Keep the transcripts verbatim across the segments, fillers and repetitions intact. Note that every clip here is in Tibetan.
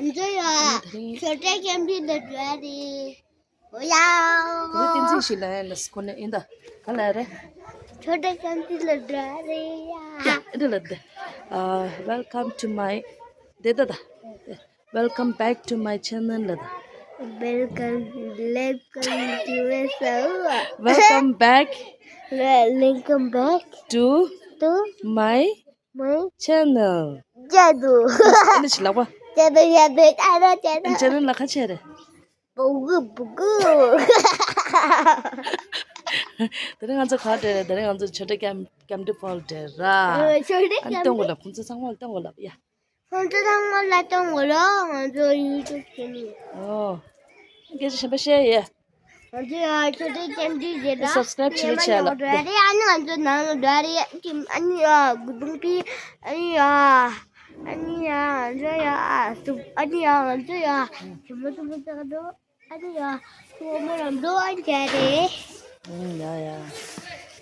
འདི་ཡ། ཨ་ནི་དེ་རིང་ཆོས་སྒྲ་སྐྱབས་འགྲོ་ལ་འགྲོ་རེད། ཨོ་ཡ། དེ་རིང་བསྟན་འཛིན་ཞིག་ལ་ཡ་ལ་སི་ཁོ་ནས་ཨིན་ད། ག་ལ་རེད། ཆོས་སྒྲ་སྐྱབས་འགྲོ་ལ་འགྲོ་རེད་ཡ། ཡ་ཨིན་ད་ལ་དེ། Uh, welcome to my དེ་ད་ད། Welcome back to my channel ལ་ད། Welcome, welcome to my show. Welcome back Welcome back to to my my channel. ཅེ་དུ། ཨ་ནི་ཞིག་ལག་པ། ཅེ་དུ་ཅེ་དུ་ཅེ་དུ་ཅེ་དུ། ཨ་ནི་ཅེ་ནལ་ལ་ཁ་ཆེ་རེད། སྤུ་གུ་སྤུ་གུ། དེ་རིང་ང་ཚོ་ག་འདྲ་རེད། དེ་རིང་ང་ཚོ་ཆོས་སྒྲ་སྐྱབས་སྐྱབས་འགྲོ་ཕོལ་འདྲ་ར། ཨ་ཆོས་སྒྲ་ཨ་ནི་སྐྱབས་སྟོན་གོ་ལབ། ཁོང་ཚོ་ཚང་མ་ལ་སྟོན་གོ་ལབ་ཡ། ཁོང་ཚོ་ཚང་མ་ལ་སྟོན་གོ་ལབ། ང་ཚོ་ཡུ་ཊུབ་ཆེ་ནལ། ཨོ། སྐད་ཆ་གཞན་པ་བཤད་ཡ། ང་ཚོ་ཡ་ཆོས་སྒྲ་སྐྱབས་འགྲོ་ཟེར་ལ། སབ་སི་ཀ་རེབ་བྱེད་རེ་བྱས་ལ། ཨ་ནི་ང་ཚོ་ནང་ལ་འགྲོ་རེད། ཨ་ནི་ཡ་གུ་དུང་པི། ཨ་ནི་ཡ། ཨ་ནི་ཡ་ང་ཚོ་ཡ་སུ། ཨ་ནི་ཡ་ང་ཚོ་ཡ་ཆུ་མོ་ཆུ་མོ་ཙག་འགྲོ། ཨ་ནི་ཡ་ཆུ་མོ་རང་འགྲོ་ཨ་ནི་བྱས་རེད། ཨུམ་ཡ་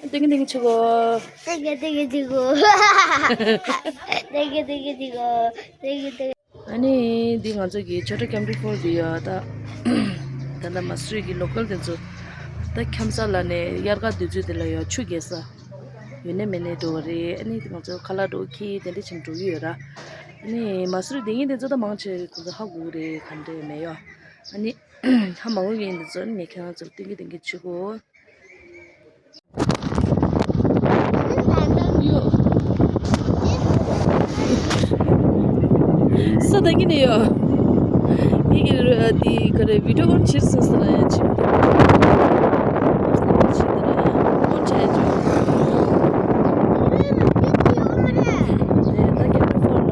ཡ། ཏིང་ངེ་ཏིང་ངེ་ཆུ་གོ། ཏིང་ངེ་ཏིང་ངེ་ཆུ་གོ། ཏིང་ངེ་ཏིང་ངེ་ཆུ་གོ། ཏིང་ངེ་ཏིང་ངེ། ཨ་ནི་འདི་ང་ཚོ་གི་ཆོས་སྒྲ་སྐྱབས་འགྲོ་ཕོལ་འདི་ཡ་ད། ད་ལྟ་མ་སུ་རི་གི་ལོ་ཀལ་དེ་ཚོ་ད་ཁྱམ་ས་ལ་ནས་དབྱར་ཁ་དུས་ཚོད་དེ་ལ་ཡ་ཆུ་རྐྱལ་ས་ཡོད་ནས་མེད་ནས་འགྲོ་བ་རེད། ཨ་ནི་ང་ཚོ་ཁ་ལག་འགྲོ་ཁྱི་དེ་འདྲ་བྱེད་འགྲོ་གི་ཡོད་ར། ཨ་ནི་མ་སུ་རི་དེ་ཉིད་དེ་ཚོ་ད་མང་ཆེ་ཁོ་ཚོ་ཧ་གོ་གི་རེད། ག་འདྲ་མེད་ཡ། ཨ་ནི་ཧ་མ་གོ་གི་ཡིན་དེ་ཚོ་ཨ་ནི་ངས་ཁྱེད་རང་ཚོར་སྟོན་གི་སྟོན་གི་བྱེད་གོ། ས་ད་གིན་ནས་ཡོད། ངེད་ཀྱི་ར་དེ་ག་རེ་བི་ཌིའོ་ཨོན་བྱེད་སོང་ཟེར་ན་ཡང་བྱེད་མི་ཐུབ། ཨོན་བྱས་བྱུང་། དེ་ད་ཀེམ་ར་ཕོན་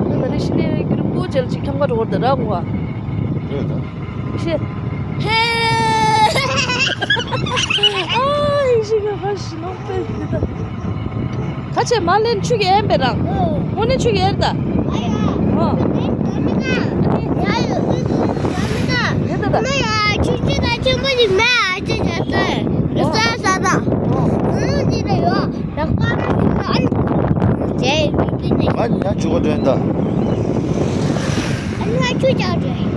ལ། ད་རེས་ཤི་ནས་རིང་པོ་ཅལ་ཅིག་ཁྱམས་ཁ་འགྲོ་བར་དུ་རག་གོ། ཤི། ཧེ། ཨ་ཡིན་ཤི་ག་ཁ་ཤི་ནོ་པེ་ཡི་ད། ཁ་ཆེ་མ་ལེན་ཆུ་གི་ཨེམ་པེ་རང་། དངོས་གནས་ཆུ་གི་ཨེར་ད། ཨོ། ཡེ་ད་ད། ང་ཉ་ཆུ་ག་དྲན་ད།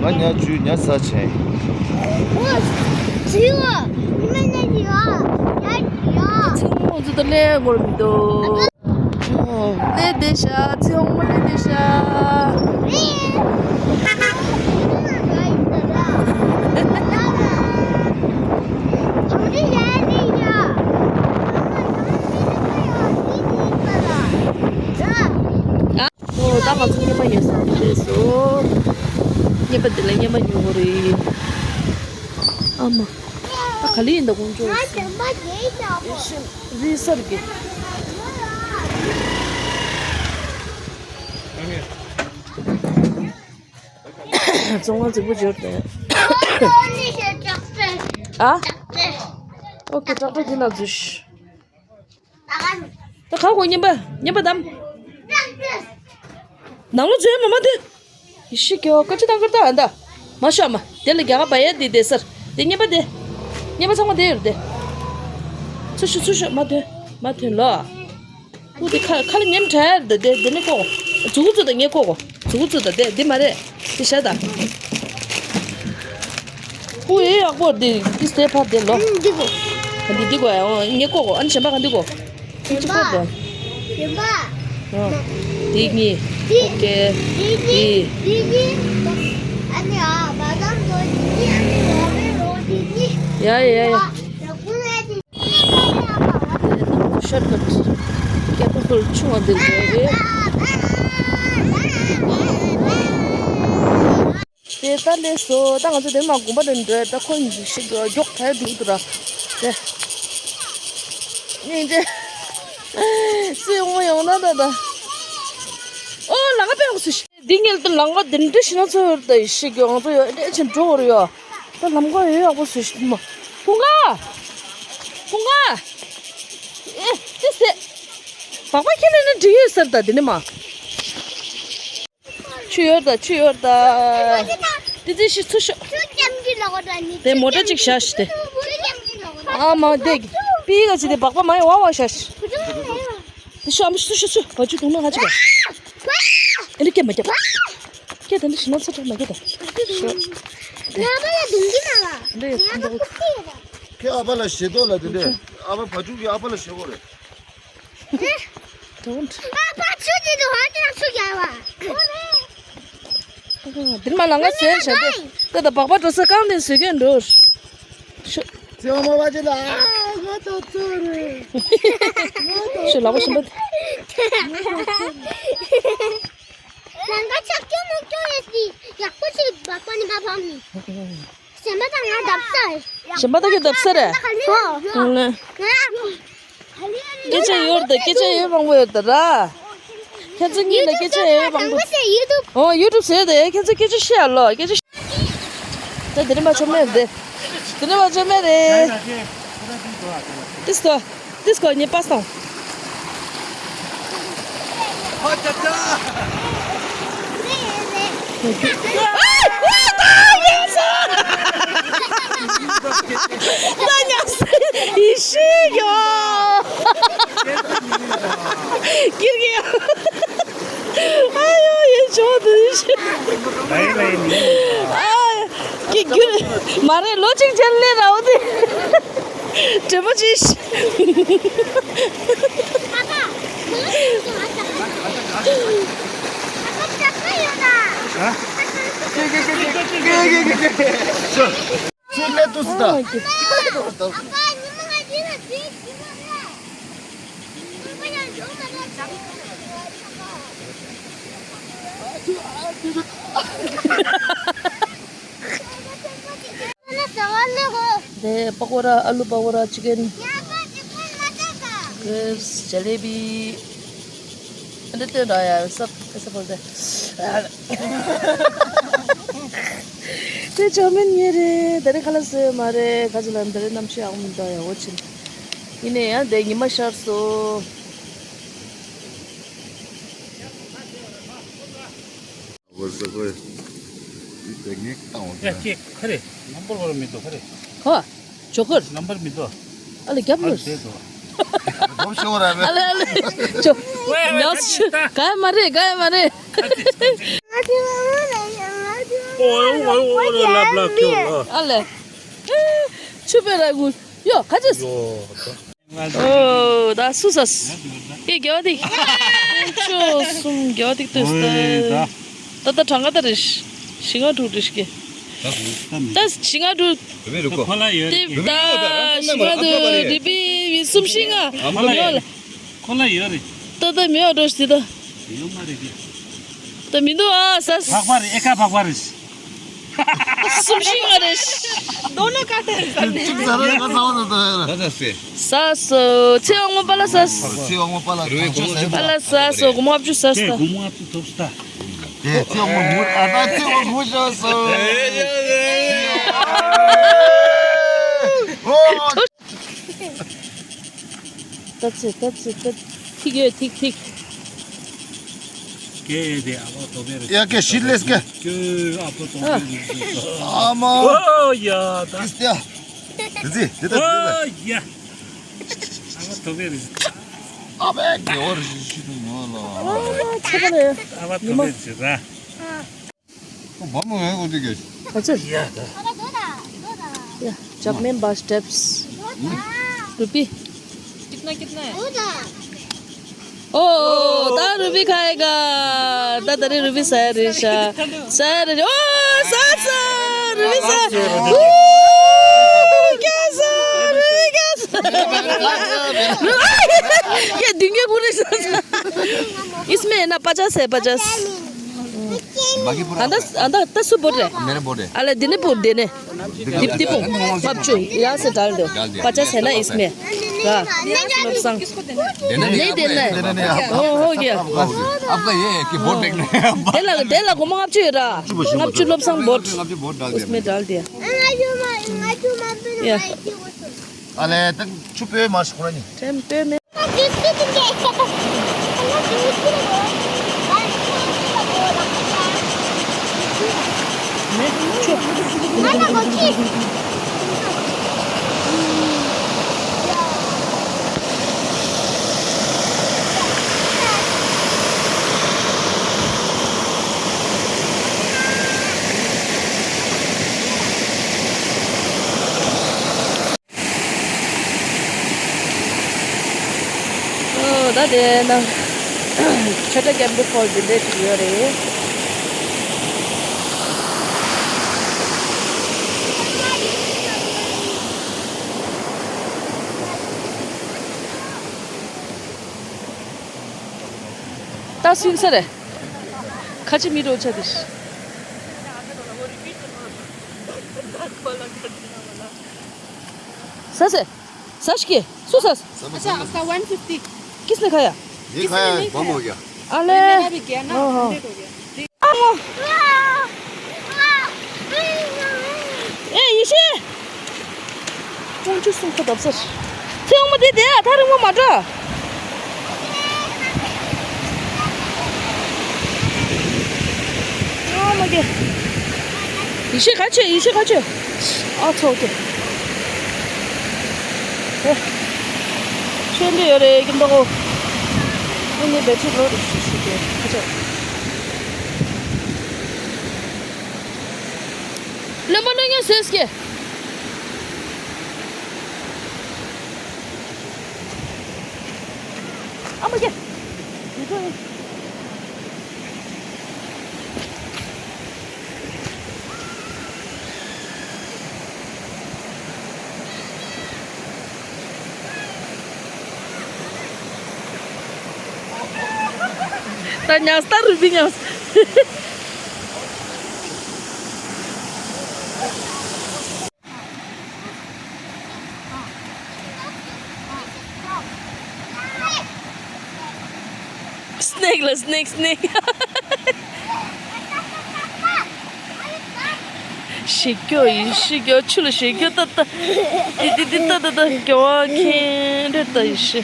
ང་ཉ་ཆུ་ཉ་ས་ཆེན། ཚེ་ཧོང་ཚུ་ད་ལེ་ངོར་མི་འདུག་ལེ་བདེ་ཤ། ཚེ་ཧོང་མོ་ལེ་བདེ་ཤ། ཨོ་ད་ང་ཚོ་རྔན་པ་ཉོ་ས་འདི་རེད་སོ། རྔན་པ་འདི་ལ་རྔན་པ་ཉོ་དགོས་རེད། ཨ་མ། ད་ག་ལེ་ཡིན་ད་དཀོན་མཆོག་ཨ་ཞེ་མ་དེ་ཡིན་ད། རི་སར་གི། བཙོང་བ་རྫིག་པོ་འབྱོར་ཏེ། ཨ། ཨོ་ཀེ་ཊེག་ཊར་འདི་ལ་འཛུལ་ཤིག་ད་ཁ་གོ་རྔན་པ་རྔན་པ་བསྡམས། ནང་ལོ་འཛུལ་མ་མ་དེ། ཡེ་ཤི་ཀྱོ་ཀ་ཅི་དང་ཀར་ད་ཨ་ད། མ་ཤོག་མ་དེ་ལ་རྒྱ་གར་བ་ཡ་དེ་དེ་སར། དེ་རྔན་པ་དེ། རྔན་པ་ཚང་མ་དེ་ཡོད་དེ། ཚུར་ཤོག་ཚུར་ཤོག་མ་ཐོན། མ་ཐོན་ལོ། ཨུ་དེ་ཁ་ཁ་ལ་ཉན་དྲ་དེ་དེ་དེ་ནི་ཀོ། ཙུ་གུ་ཙུ་ད་ངས་ཀོ་ཀོ། ཙུ་གུ་ཙུ་ད་དེ་དེ་མ་རེད། དེ་བྱ་ད། ཨུ་ཨེ་ཡག་པོ་དེ་དེ་སྟེ་ཕ་དེ་ལོ། ཨུ་འདི་གོ། ཨ་འདི་འདི་གོ་ཨ་ངས་ཀོ་ཀོ། ཨ་ནི་གཞན་པ་ག་འདི་གོ། ཨུ་ཅི་ཀོ་གོ། གཞན་པ། ཨ་དེ་གཉིས། ཨོ་ཀེ། དེ་གཉིས་དེ་གཉིས། ཨ་ནི་ཨ་བ་དམ་ཚོ་དེ་གཉིས། ཨ་ནི་བ་བེ་རོ་དེ་གཉིས། ཡ་ཡ་ཡ་ཡ། ཡ་ཀུ་ལ་དེ། ཤོར་ཀཊ། ཀེ་པི་ཊལ་ཆུང་བ་འདིར་འགྲོ་རེད། དེ་ད་ལས་སོ། ད་ང་ཚོ་དེ་མ་དགོན་པ་དུ་འགྲོ། ད་ཁོ་ཞིག་མགྱོགས་ཐལ་འདུག་ཏུ་ར། དེ་སྙིང་རྗེ། སུ་ཡོང་མ་ཡོང་ན་ད་ད། ཨོ་ལང་ཀ་པའི་འོག་སུ་ཤི། འདི་ཉིད་དུ་ལང་ཀ་འདི་འདྲ་ཞིག་ན་ཚོ་ཡོད་ད་ཡི་ཤི་གི་ང་ཚོ་ཡོད་འདྲ་ཆེན་འགྲོ་བར་ཡོད། ད་ལམ་ཀ་ཡོད་ཡག་པོ་སུ་ཤི་མ། ཁོང་ག་ང་། ཨེ། ཏི་སེ། སྦག་སྦག་ཁྱེར་ལེན་ན་འགྲིག་ཡོད་ཟེར་ད་འདི་ནི་མ། ཆུ་ཡོར་ད་ཆུ་ཡོར་ད། ཏི་ཏི་ཤི་ཚུ་ཤོ། དེ་མོ་ཊ་གཅིག་བཞག་ཤི་དེ། ཨ་མ་དེ། པི་ག་ཅི་དེ་སྦག་སྦག་མ་ཡི་ཝ་ཝ་བཞག་ཤི། དེ་ཤོ་ཨམ་ཤུ་ཤུ་ཤུ་བ་ཆུ་དུང་ན་ང་ཅི་བ། ཨེ་འདི་སྐད་མ་རྒྱབ། སྐད་དེ་འདི་ཤི་ན་ཚ་ཚ་མ་རྒྱབ་ད། ཤོ། ང་ཨ་ཕ་ལ་དུང་གི་ན་ལ། འདི་ཡ་ཁོང་པོ། ཁྱེད་ཨ་ཕ་ལ་ཞེ་ཏོག་ལ་དེ་འདྲས། ཨ་ཕ་བ་ཕྱུགས་ཀྱི་ཨ་ཕ་ལ་ཞེ་གོ་རེད། Don't. ཨ་ཕ་ཆུ་དེ་དུ་ཧ་ཅང་ཆུ་རྒྱག་པ། འདིར་མ་ལང་ང་ཟེར་བྱ་དེ། ད་ད་སྦག་སྦག་འགྲོ་ས་རྐང་དེ་བཟོས་མཁན་འགྲོ། ཤོ། ཚེ་དབང་མོ་བ་ཅི་ལ་ཨ་ང་ད་ཚོ་རེད། ཤོ་ལག་པ་ཞིམ་པ། ལང་ཀ་ཆག་སྐྱོ་མོ་སྐྱོ་ཡོད་སི་ཡག་པོ་ཞིག་སྦག་སྦག་ནི་མ་ཕམ་ནི། གཞན་པ་དང་ང་བརྡབ་ས་རེད། གཞན་པ་དང་གི་བརྡབ་ས་རེད། ཧོ། ང་། སྐད་ཆ་ཡོད་རེད་ད། སྐད་ཆ་ཡོད་མང་པོ་ཡོད་ད་ར། ཁྱེད་ཚོ་གཉིས་ལ་སྐད་ཆ་ཡོད་མང་པོ། ཡུ་ཊུབ་ཟེར་ཡུ་ཊུབ། ཨོ་ཡུ་ཊུབ་ཟེར་དེ་ཁྱེད་ཚོ་སྐད་ཆ་བཤད་ལོ་སྐད་ཆ་བཤད། ད་དེ་རིང་མ་ཆོ་མེད་རེད། དེ་རིང་མ་ཆོ་མེད་རེད། ཏིས་ཏོ། ཏིས་ཀོ་ཉི་པ་སྟོང་། མ་རེད་ལོ་གཅིག་ཅན་ལས་རའོ་དེ། དྲན་པ་ཅིག་ཚུར་སླེབས་ཐུབ་སྲིད་ད། དེ་པ་ཀོ་ར། ཨ་ལུ་པ་ཀོ་ར། ཅི་ཀན། ཀེབས། ཇ་ལེ་བི། ཨ་འདྲ་སྟོན་ར་ཡ་སབ་སབ་བོར་ཏེ། དེ་ཅོ་མིན་ཉེ་རེད། ད་རེས་ཁ་ལག་བཟོས་མ་རེད། ཁ་ཅིག་ལ་ད་རེས་གནམ་གཤིས་ཨང་མི་འདུག་ཡ་འོ་ཕྱིན། ཡིན་ནའི་ཡང་དེ་ཉི་མ་ཤར་སོང་། འོ་ཟེར་གོ། འདི་དེ་ངས་བཏང་བ་ཡ་ཁྱེད་ཁ་རེ་ནམ་བར་བར་མི་འདུག་ཁ་རེ། ཧོ། ཇོ་ཁར། ནམ་བར་མི་འདུག་ཨ་ལེ་རྒྱབ་ལོ། ཨ་ལེ་ཨ་ལེ། ཇོ། ཉོས་ཆུ་ག་ཡ་མ་རེད་ག་ཡ་མ་རེད། ཨོ་ཨོ་ཨོ་ཨོ་ལབ་ལབ་ཁྱོད་ལ། ཨ་ལེ། ཆུ་པེ་ར་གུ་ཡོ་ག་ཅེས། ཡོ། ཨོ་ད་སུ་ཟ་སི། ཨེ་རྒྱལ་བ་ཏིག་ཁྱོད་གསུམ་རྒྱལ་བ་ཏིག་ལྟོས་ད། ད་ད་གྲངས་ཀ་ད་རེ་ཞིག་ང་དྲུག་རེ་ཞིག་ད་ཞིག་ང་དྲུག་ཁོ་ལ་ཡོད། དེ་ད་ཞིག་ང་དུ་རི་པི་བི་གསུམ་ཞིག་ང་ཡོད་ལ། ཁོ་ལ་ཡོད་རེད། ད་ད་མེད་འགྲོ་ཞིག་ད། ཡོད་མ་རེད་གི། ད་མི་འདུག་ཨ་ཟ། བག་པ་རེད། ཨེ་ཀ་བག་པ་རེད། གསུམ་ཞིག་ང་རེད། དོ་ན་ཀ་ཏེ་རེད་ཟ་ནི། གཅིག་ཟ་ར་ཀ་ཟ་བ་ན་ད་ཡ་ར། ད་ད་སེ། ཟ་སོ། ཚེ་དབང་མོ་པ་ལ་ཟ་སོ། ཚེ་དབང་མོ་པ་ལ་གང་ཆ་ཟ་པ་ལ་ཟ་སོ། སྒོར་མོ་ལྔ་བཅུ་ཟ་སོ། སྒོར་མོ་ལྔ་བཅུ་ཐོབ་སོ་ད། དེ་ཚེ་དབང་མོ་མུར་ཨ་ད་ཚེ་དབང་མོ་ཤ་སོ། ཨོ། ཏབ་ཙེ་ཏབ་ཙེ་ཏབ། ཐིག་ཡོད་ཐིག་ཐིག་ཀེ་དེ་ཨ་བ་ཏོ་བེ་རེ། ཡ་ཀེ་ཤིད་ལེས་ཀེ། ཀེ་ཨ་བ་ཏོ་བེ་རེ། ཨ་མ། ཨོ་ཡ་ད། ཨིས་ཏེ། དེ་ཙི་དེ་ད་དེ་ད། ཨོ་ཡ། ཨ་བ་ཏོ་བེ་རེ། ཨ་བ་གེ་བ་རེ་ཤི་ཤི་ཏུ་ཉོ་ལ། ཨ་ཁྱེད་ཀ་ལ་ཡ། ཨ་བ་ཏོ་བེ་རེ་ར། ཁོ་བ་མོ་ཡོད་གོ་དེ་གེ། ག་ཚོད། ཡ་ད། ཡ་ཇག་མེན་བ་སི་ཊེབས། རུ་པི། कितना कितना है? ཨོ་ད་རུ་པི་ཁ་ཡེ་ག་ད་ད་རེ་རུ་པི་ཟ་ཡ་རེད་ཤ། ཟ་ཡ་རེད། ཨོ་ཟ་ཟ་རུ་པི་ཟ། ཨུ་ཀྱ་ཟ་རུ་པི་ཀྱ་ཟ། ཡ་དུང་གི་བུ་རེ་ཟ་ཟ། इसमें है ना पचास है पचास। बाकी पूरा हाँ दस। आंदा तसु बोल रहे। मेरे बोल रहे। अले दिने बोल देने। दिप दिप मत छू, यहाँ से डाल दो। डाल दिया। पचास है ना इसमें। हाँ। सब संग। देना नहीं, नहीं देना है। देना नहीं, आप, हो, हो गया। आपका हो गया। आपका ये है कि वोट देखना है। देला देला को माप छू रा। माप छू लोग संग वोट। आपने वोट डाल दिया। उसमें डाल दिया। या। ཨ་ལས་ད་ཆུ་སྤོས་མ་ཤོག་ར་ནི། དྲན་སྤོས་མེད། ཨོ། ད་དེ་ན་ཆོས་གྲྭ་སྐྱབས་མགོན་ཕོ་འདི་འདྲས་ཅིག་ཡོད་རེད། ད་སུན་ས་རེད། ཁ་ཆེ་མི་འགྲོ་ཆ་དེ། ཟ་ཟེ། ཟ་ཞིག་གེ། སུ་ཟ། अच्छा, आपका वन फिफ्टी। किसने खाया? ये खाया है, बम हो गया। अले। मेरा भी गया ना, हाँ, हाँ। हंड्रेड हो गया। आ, ए, इसे। कौन चीज तुमको दबसर? ཚེ་འོང་མ་དེ་དེ་ཨ་ཐ་རིང་མོ་མ་འགྲོ། ཨ་མ་གེ། ཡེ་ཤེས་ག་ཆེ། ཡེ་ཤེས་ག་ཆེ། ཨ་ཚོ་གེ། ཨེ། ཆོས་འདི་ཡོད་རེད་ཀྱི་འདུག་གོ། ཨ་ནི་བེད་ཆུ་རོ་རེ་ཤུ་ཤུ་གེ་ག་ཆེ། བློན་པོ་བློན་ངན་ཟེར་སྐྱེ། ཨ་མ་སྐྱེ། དེ་ཚོ་ཡིན། ད་ཉག་སྟ་རུ་བི་ཉག་སྣེག་ལ་སྣེག་སྣེག་ཞེ་སྐྱོ་ཡིན་ཞེ་སྐྱོ་ཆུ་ལ་ཞེ་སྐྱོ་ཏ་ཏ། ཏི་ཏི་ཏི་ཏ་ཏ་ཏ་སྐྱོ་བ་ཁེན་རེ་ཏ་ཡིན་ཞེ།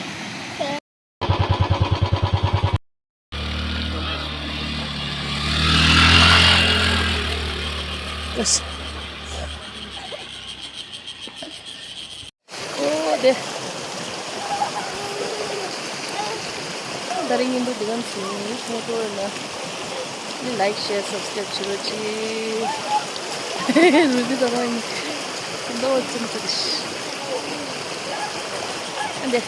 ཨོ་དེ། ད་རིང་ཉིན་དུ་འདི་གམ་ཞིག་ངོ་སྤྲོ་ཡོད་ན། ནི་ལའིག་ཤེར་སབ་སི་ཀྲེབ་བྱེད་རོགས་གྱིས། རུ་བི་ད་རང་ཡིན། ད་འོ་ཙམ་ཙམ་ཞིག་ཨ་འདེ།